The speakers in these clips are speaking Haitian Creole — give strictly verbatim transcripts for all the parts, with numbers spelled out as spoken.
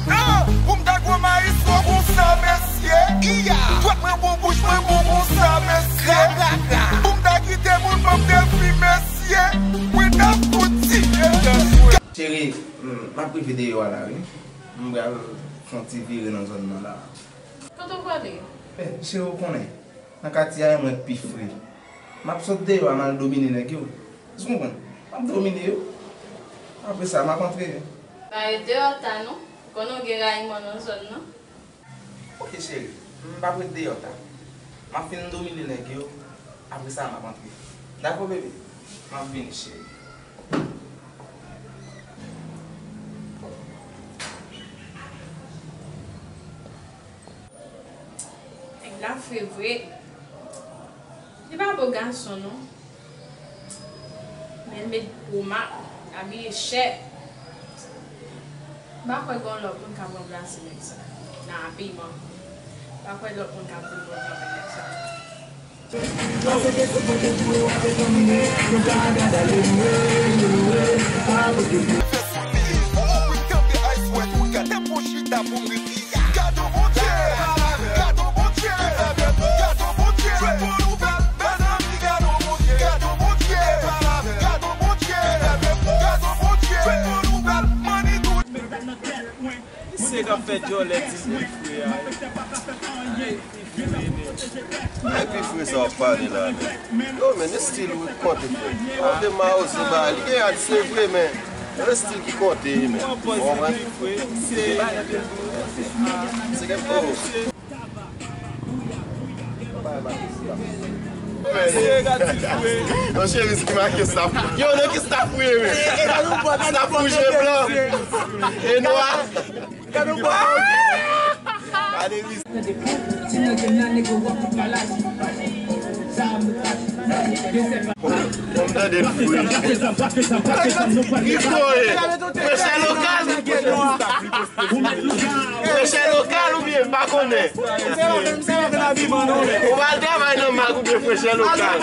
Blan, pou m ta gwo mayistwo konsa, mesye. Iya! Dwèt mwen bon, bouch mwen bon konsa, mesye. Gra, gra, gra. Pou m ta kite moun, m ap defi, mesye. Mwen t ap fout tiye. Cheri, m, m ap rive deyò a la, wi. M pral fè yon ti vire nan zòn nan la. Kote w prale? Eh, cheri, ou konnen. Nan katye a, mwen pi fre. M ap sot deyò a, m al domine nèg yo. Ou konprann? M ap domine yo. Apre sa, m ap antre. Pa ret deyò ta non. Konnen w gen rayman nan zòn nan. Ok, cheri. M p ap ret deyò ta. M ap fin domine nèg yo. Apre sa, m ap antre. Dakò, bebe? M ap vini, cheri. Nèg la fre vre. Li pa bo gason non. Men l met gwo mak, abiye chè. M pa kwè gen lòt moun k ap ranplase nèg sa nan abiman. M pa kwè lòt moun k ap vin ranplase nèg sa. Se k ap fè djòlè ti nèg fre a. Ay, pi fre sa w ap pale la, men. Yo, men, estil ou konte, frè. Konte mawozo ba, li gen yad, se vre, men estil ki konte, men. Ou konprann? Se gen, oh. Yo, cheri, se ki make staff. Yo, nan ki staff ou ye, men? Staff wouj e blan e nwa. Gade yon bò. Gade wi. Bon, m tande l fre. Ki kote? Frechè lokal? Frechè lokal oubyen m pa konnen. Ou pral travay nan mak oubyen frechè lokal.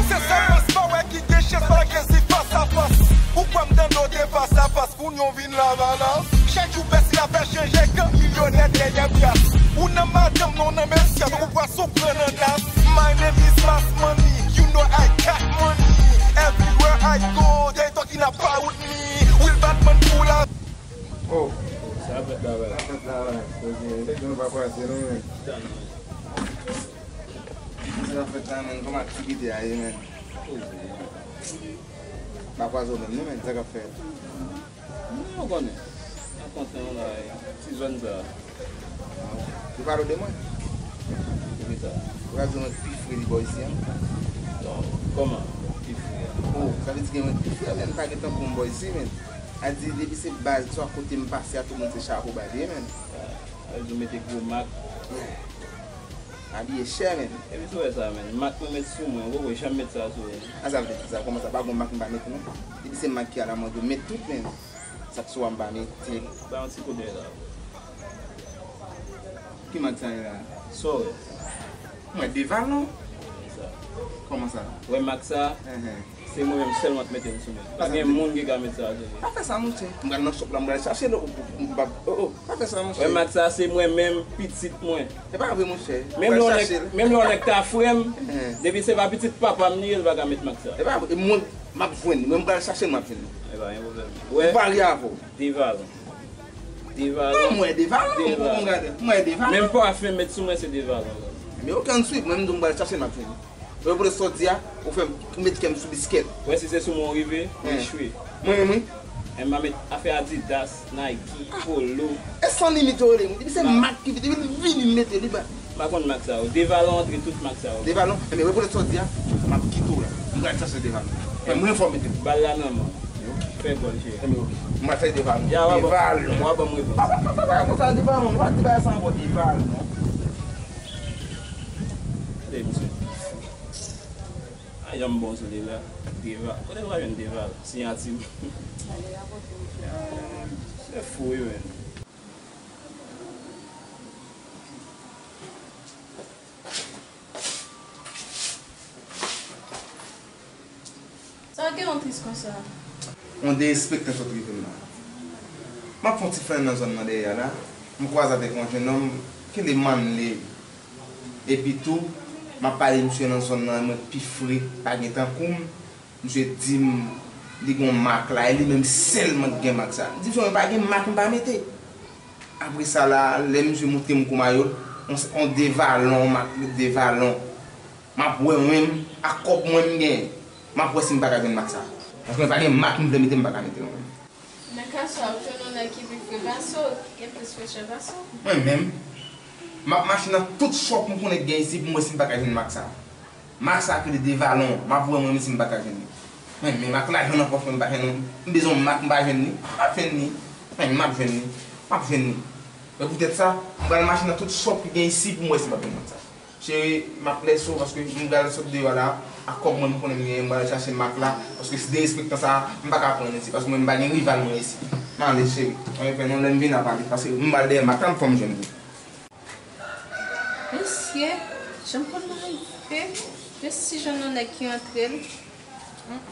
Se sèl fas pa wè ki gen chans pa gen si fas a fas. Ou kwè m tande w te fas a fas, kounye w vin lavalas. Chak jou pèsi ap fè chanje kan milyonè dèyè plas. Ou nan madanm non nan mesye, tankou pwason pran nan nas. My name is Mass Money, you know I got money. Everywhere I go, they talking about me. Will Batman pull up. Oh. Sa fèt la, wè. Sa fèt la, wè. Poze. Sa pa pase, non, men. Sa fèt la, men. Kòman aktivite a ye, men? Poze. Pa kwaze w menm, non, men. Sa k ap fèt? Non, ou konnen. Mwen kontan, la, ti zòn sa. Ou pale de mwen? Poukisa? Ou ka di mwen pi fre li bò isi an? Non, kòman? Pi fre a? Oh, sa vle di gen mwen pi fre, men pa gen tankou m bò isi, men. A di, depi se baz, swa kote m pase a, tout moun se chapo ba li ye, men. Ah, sa vle di w mete gwo mak. Abiye chè, men. Epi sou wè sa, men. Mak mwen met sou mwen, ou poko janm met sa sou ou. A sa vle di sa, kòman sa? Pa gon mak m pa mete, non. Depi se mak ki alamòd yo, met tout, men. Sa k sou a m pa mete. Ba yon ti kout dèyè la. Ki mak sa ye la? Sa w wè? M wè Deval, non? Sa. Kòman sa? Wè mak sa? Enhen. Se mwen menm sèlman k mete l sou mwen. Pa gen moun ki ka met sa sou mwen. Pa fè sa, monchè. M pral nan shop la, m pral chache l. Oh, oh, oh. Pa fè sa, monchè. Wè mak sa, se mwen menm, pitit mwen. E pa vre, monchè. Menm lè yon nèg, menm lè yon nèg ta frè m, depi se pa pitit papa m li ye, l pa ka met mak sa. E pa vre. E mwen, m ap jwenn li. Mwen, m pral chache l, m ap jwenn li. E pa gen pwoblèm. Wè. M pare avè w. Devalon. Devalon. Non, mwen Devalon, Devalon. Bon, bon, gade. Mwen Devalon. Menm pafen met sou mwen se Devalon. Men okenn swi, mwen menm tou m pral chache l, m ap jwenn li. Mwen pou sa w di a, ou fè m, ou met kè m sou biskèt. Wè si se sou mwen w rive, ou echwe. Mwen menm wi. M pa met afè Adidas, Nike, Polo. E san limit yo rele m. Depi se mak ki vini, depi l vini m mete li ba. M pa konn mak sa yo. Devalon antre tout mak sa yo. Devalon, enben, wè pou sa w di a, m ap kite w la. M pral chache Devalon. Fè mwen fò mete. Bal la nan men w. Fè gòl, cheri. Enben, ok. M pral fè Devalon. Ya, w a ban, Devalon. W a ban m repons. Pa, pa, pa, pa, pa, konsa Devalon. W a di bagay sa ankò Devalon. Gade, misye. A, janm bon sou li la. Deval. Kote w a jwenn Deval? Siyati m. Se fou, wi, men. Ki yon tris konsa? Yon derespektan sot rive m la. M ap fè yon ti flannen nan zòn nan dèyè a la. M kwaze avèk yon jennonm ki rele Manley. Epi tou, m ap pale misye nan zòn nan, mwen pi fre, pa gen tankou m. Misye di m li gen yon mak la, e li menm sèlman ki gen mak sa. M di misye, mwen pa gen mak, m pa mete. Apre sa la, lè misye montre m kou mayòl, yon, yon de valon, mak de valon. M ap wè mwen menm, ak kòb mwen m genyen, m ap wè si m pa ka jwenn mak sa. Paske mwen pa gen mak m vle mete, m pa ka mete l mwen menm. Nan ka sa, w ap jwenn yon nèg ki pi fre pase w, ki gen plis frechè pase w. Mwen menm, m ap mache nan tout chòp m konnen k gen isit pou m wè si m pa ka jwenn mak sa. Mak sa ki rele de valon, m ap wè mwen menm si m pa ka jwenn li. Mwen menm, ak lajan nan pòch mwen, m pa jwenn li. M bezwen yon mak, m pa jwenn li. M ap jwenn li. Mwen menm, m ap jwenn li. M ap jwenn li. E poutèt sa, m pral mache nan tout chòp ki gen isit pou m wè si m pa jwenn mak sa. Cheri, m ap lèse w paske m pral sot deyò la, ak kòb mwen m konnen m genyen, m pral chache mak la, paske si derespektan sa, m pa ka pran l isi, paske mwen m pa gen rival mwen isi. M ale cheri, mwen reponn nou lè m vin ap pale, paske m pral dèyè mak la, m fò m jwenn li. Mesye, jan m konn rive, jis si jwenn yon nèg ki antre l. Hmm.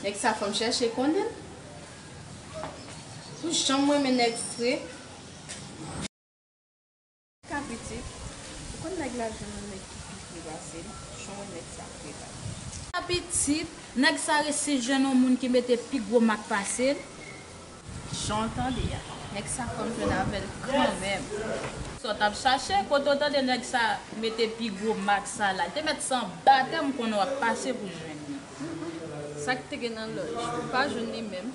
Nèg sa fò m chèche konnen l. Pou jan m renmen nèg fre. Ka pitit, ou konn nèg la jwenn yon nèg ki pi fre pase l, jan w wè nèg sa fre la. Ka pitit, nèg sa resi jwenn yon moun ki mete pi gwo mak pase l. Jan w tande a, nèg sa fò m jwenn avè l kanmenm. Sa w t ap chache, kote w tande nèg sa mete pi gwo mak sa la? Li te mèt se anba tè m konnen w ap pase pou jwenn li. Sa k te gen nan lòj, ou pa jwenn li menm.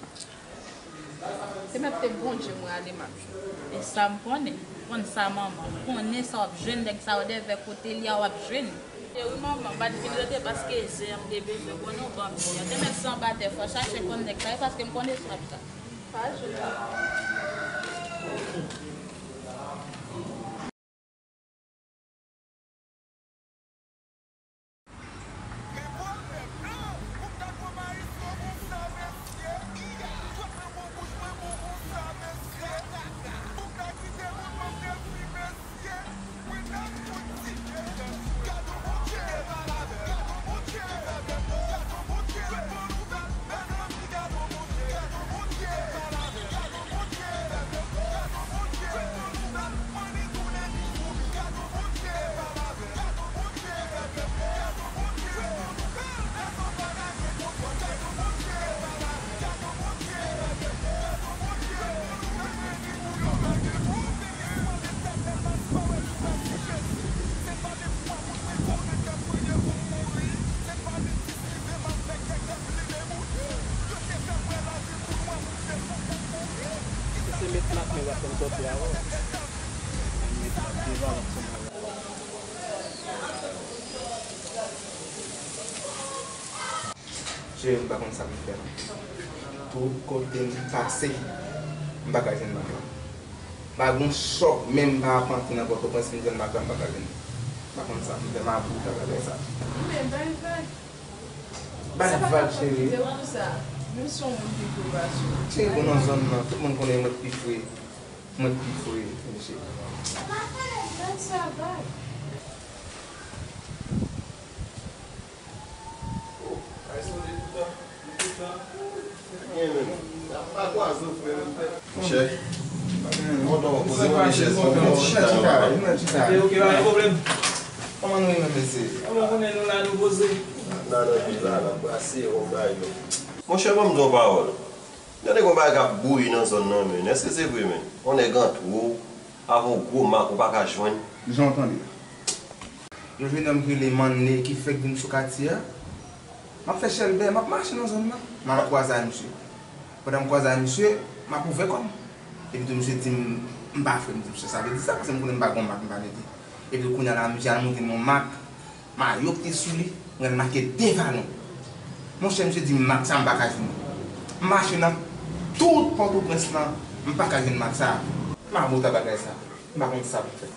Se mèt te Bondye mwen ale m ap jwenn. E sa m konnen. M konn sa manman. M konnen sa w ap jwenn nèg sa yo dèyè kote li a w ap jwenn. E wi manman, m pa t vin rete paske zen an m te bezwen konnen w ban m zen an. Te mèt se anba tè fò chache konn nèg sa e paske m konnen sa w ap sa. Pa jwenn. Ou te met mak men w ap fè m tòpè avè w. Ou met mak devan w ap fè m tòpè. Cheri, m pa konn sa pou m fè non. Tout kote m pase, m pa ka jwenn mak la. M pa gen yon chòp, menm m pa ap antre nan Pòtoprens, m jwenn mak la, m pa ka jwenn li. M pa konn sa pou m fè, m ap bout ak bagay sa. Men bay vag. Bay vag, cheri. Cheri, bon nan zòn nan, tout moun konnen mwen k pi fre. Mwen k pi fre, mesye. Bay sa vag. Monchè, kontan w poze mwen chèz pou mwen chita yo. Ok, pa gen pwoblèm. Kòman nou ye menm, mesye? Kòman w konnen nou la, nou poze? Nan, nan, nan, nan, brase, yon bagay yo. Monchè, ban m di w yon pawòl. Gade yon bagay k ap bouyi nan zòn nan, menn. Èske se vre, menn? Yon nèg antre w, avè yon gwo mak, ou pa ka jwenn. Jan w tande a. Yon jennonm ki rele Manley ki fèk vin sou katye a. M ap fè chèlbè, m ap mache nan zòn nan. M al kwaze ak misye. Pandan m kwaze ak misye, m ap ouvè kò m. Epi tou misye di m, m pa fre, m di misye, sa vle di sa, paske m konnen m pa gen yon mak, m pa mete. Epi kounye a la, misye al montre m yon mak, mayo ki te sou li, mwen make de valon. Monchè, misye di m mak sa, m pa ka jwenn li. M mache nan tout Pòtoprens lan, m pa ka jwenn mak sa. M abòt a bagay sa. M pa konn sa pou m fè.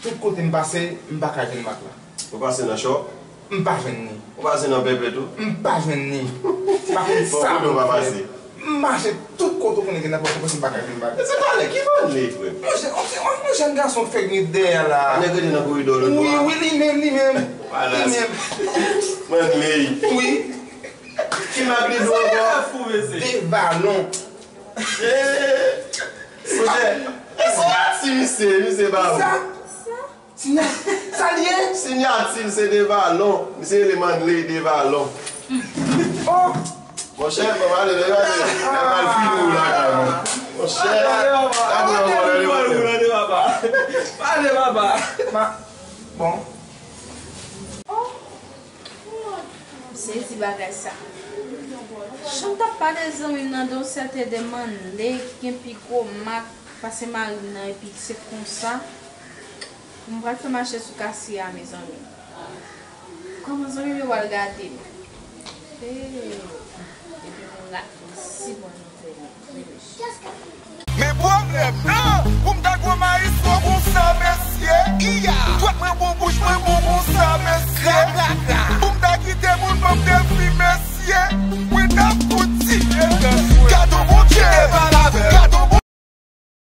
Tout kote m pase, m pa ka jwenn mak la. Ou pase nan chòp? M pa jwenn li. Ou pase nan pèpè tou? M pa jwenn li. M pa konn sa pou m fè. M mache tout kote w konnen gen nan Pòtoprens, m pa ka jwenn mak la. E se pa lè ki ban li, frè? Monchè, yon, yon, yon jèn gason k fèk vin dèyè la. Nèg rete nan koridò lòt bò a. Wi, wi, li menm, li menm. Li menm. Manley. Wi. Ki mak li dwe ankò? Devalon. Monchè, e siyati misye, misye pa bon. Sa? Sinya-, sa l ye? Siyati l se Devalon. Misye rele Manley Devalon. Oh! Monchè, fò m ale, lè yo ale, lè yo al fini w lakay mwen. Monchè, gade yon mò lè yo ale. Pale, papa. Ma, bon. M sezi bagay sa. Jan m t ap pale zanmi m nan de yon sèten de Manley ki gen pi gwo mak pase mari m nan, epi se konsa pou m pral fè mache sou kasiye a, mezanmi. Kòman zanmi m yo pral gade m? Hey, epi pou m la si bon nou fè li. Men pwoblèm nan, pou m ta gwo mayestwo konsa, mesye. Iya! Dwèt mwen bon, bouch mwen bon konsa, mesye. Kra, kra, kra.